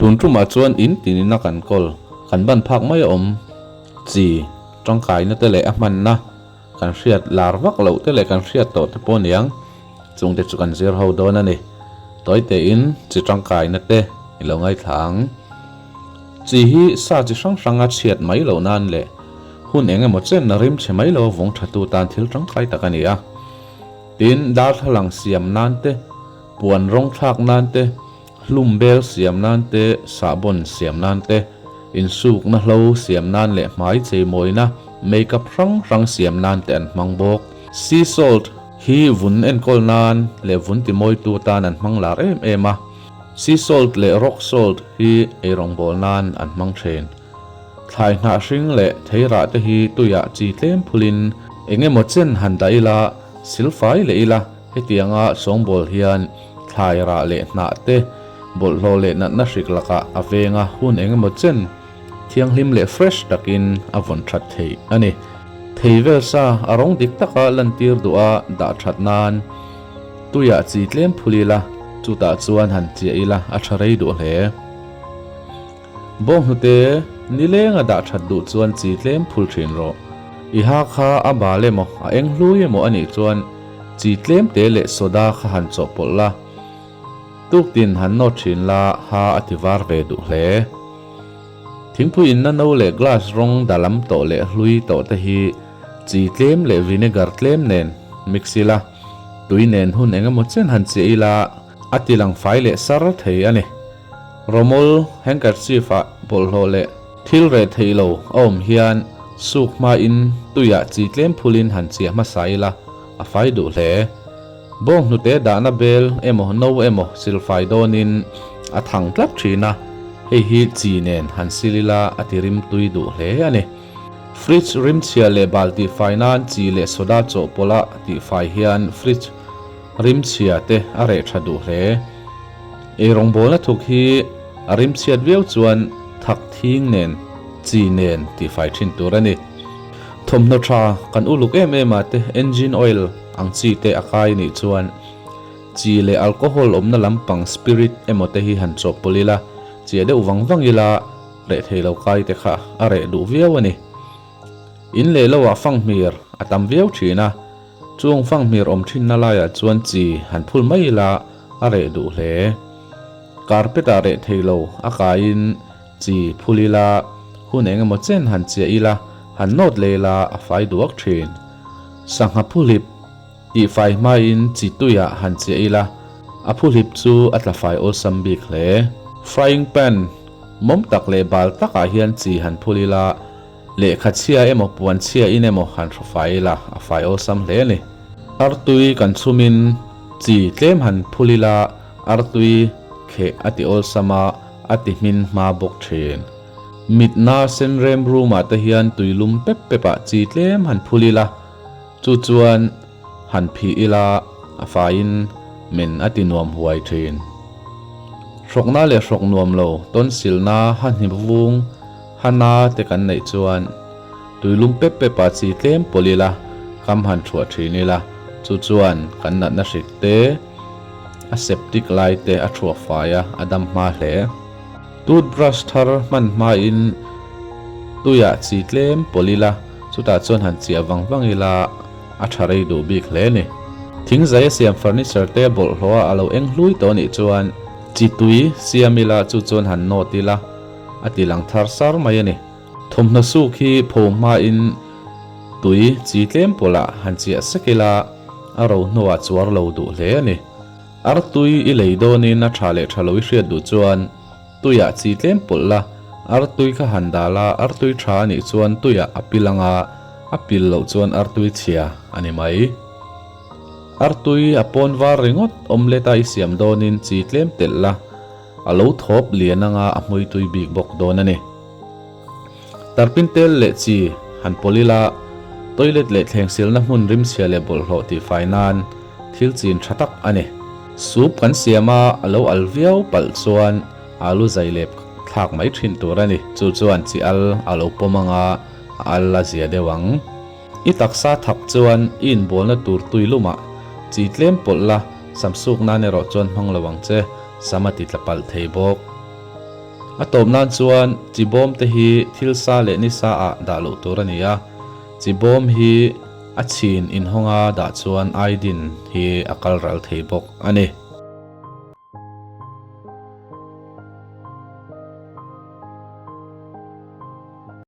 Tun tumah chuan in tinina kan kawl, kan ban phak mai a awm chi tangkaina te leh a hmanna kan hriat lar vak loh te leh kan hriat tawh te pawh aniang chungte chu kan zir ho dawn a ni. Tawi tein chi tangkaina te i lo ngaithla ang. Chi hi sa chi hrang hranga chhiat mai loh nan leh hun eng emaw chen rim chhe mai lo vawng thatu tan thil tangkai tak a ni a. Tin, darthlalang siam nan te, puan rawng thlak nan te, hlum bel siam nan te, sahbawn siam nan te, insukna hlo siam nan leh hmai cheimawina makeup hrang hrang siam nan te an hmang bawk. Sea salt hi vun enkawl nan leh vun timawitu tan an hmang lar em em a. Sea salt leh rock salt hi eirawngbawl nan an hmang thin. Thlai hnah hring leh theirah te hi tuiah chi tlem phulin eng emaw chen han dah ila, silfai leh ila, hetianga sawngbawl hian thlai rah leh hnah te bawlhhlawh leh natna hrik lakah a venga hun eng emaw chen thianghlim leh fresh takin a vawn that theih a ni. Thei vel sa a rawng dik taka lantir duha dah that nan tuiah chi tlem phul ila, chutah chuan han chiah ila a tha rei duh hle. Bawnghnute nilenga dah that duh chuan chi tlem phul thin rawh. I ha kha a bal emaw a eng hlui emaw a nih chuan chi tlem te leh soda kha han chawhpawlh la, tuktin han nawt thin la ha a ti var ve duh hle. Thingpui inna no leh glass rawng dalam tawh leh hlui tawh te hi chi tlem leh vinegar tlem nen mix ila, tui nen hun eng emaw chen han chiah ila a ti lang fai leh sar thei a ni. Rawmawl handkerchief ah bawlhhlawh leh thil reh theih lo a awm hian suk hmain tuiah chi tlem phulin han chiah hmasa ila a fai duh hle. Bawnghnute dahna bel emaw no emaw silfai dawnin a thang tlat thin a, hei hi chi nen han sil ila a ti rim tui duh hle a ni. Fridge rimchhia leh bal tihfai nan chi leh soda chawhpawlh a tihfai hian fridge rimchhia te a reh tha duh hle. Eirawngbawlna thuk hi a rimchhiat viau chuan thak thing nen chi nen tihfai thin tur a ni. Thawmhnaw tha kan uluk em em ah te engine oil ang chi te a kai nih chuan chi leh alcohol awmna lampang spirit emaw te hi han chawhpawlh ila, chiah deuh vang vang ila reh thei lo kai te kha a reh duh viau a ni. In leh lo ah fanghmir a tam viau thin a, chung fanghmir awm thinna laiah chuan chi han phul mai ila a reh duh hle. Carpet ah reh thei lo a kaiin Chi phul ila, hun eng emaw chen han chiah ila, han nawt leh ila a fai duak thin. Sangha phuhlip tih fai hmain chi tuiah han chiah ila, a phuhlip chu a tla fai awlsam bik hle. Frying pan mawm tak leh bal takah hian chi han phul ila, lehkha chhia emaw puan chhia in emaw han hru fai ila a fai awlsam hle a ni. Artui kan chhumin chi tlem han phul ila, artui kheh a ti awlsam a, a ti hmin hma bawk thin. Mitna sen rem room ah te hian tui lum pep pep ah chi tlem han phul ila, chu chuan han phih ila a faiin men a ti nuam huai thin. Hrawkna leh hrawk nuam lo tonsilna ha hnip vung ha na te kan neih chuan tui lum pep pep ah chi tlem pawlh ila kam han thuah thin ila, chu chuan kan natna hrik te, A septic lai te a thuak fai a, a dam hma hle. Toothbrush thar hman hmain tuiah chi tlem pawlh ila, chutah chuan han chiah vang vang ila a tha rei duh bik hle a ni. Thingzai a siam furniture te bawlhhlawh a a lo eng hlui tawh anih chuan chi tui siam ila chu chuan han nawt ila a ti lang thar sar mai a ni. Thawmhnaw suk hi pho hmain tui chi tlem pawlh ah han chiah sek ila a ro hnuah chuar lo duh hle a ni. Artui i lei dawnin a tha leh tha lo i hriat duh chuan tuiah chi tlem pawlh la, artui kha han dal a, artui tha a nih chuan tuiah a pil anga a pil loh chuan artui chhia a ni mai. Artui a pawn var ringawt omelette a i siam dawnin chi tlem telh la, a lo thawp lian anga a hmui tui bik bawk dawn a ni. Tarpin tel leh chi han pawlh ila, toilet leh thlengsilna hmun rimchhia leh bawlhhlawh tihfai nan thil chin tha tak a ni. Soup kan siam a, a lo al viau palh chuan alu zai lep thlak mai thin tur a ni. Chu chuan chi al a lo pawm anga a al a zia deuh ang. I taksa thak chuan i inbualna tur tui lumah chi tlem pawlh la, sam suk nan erawh chuan hmang lo ang che, sam a ti tla palh thei bawk. A tawp nan chuan chi bawm te hi thil sa leh ni sa ah dah loh tur a ni a, chi bawm hi a chhin inhawnga dah chuan iodine hi a kal ral thei bawk a ni.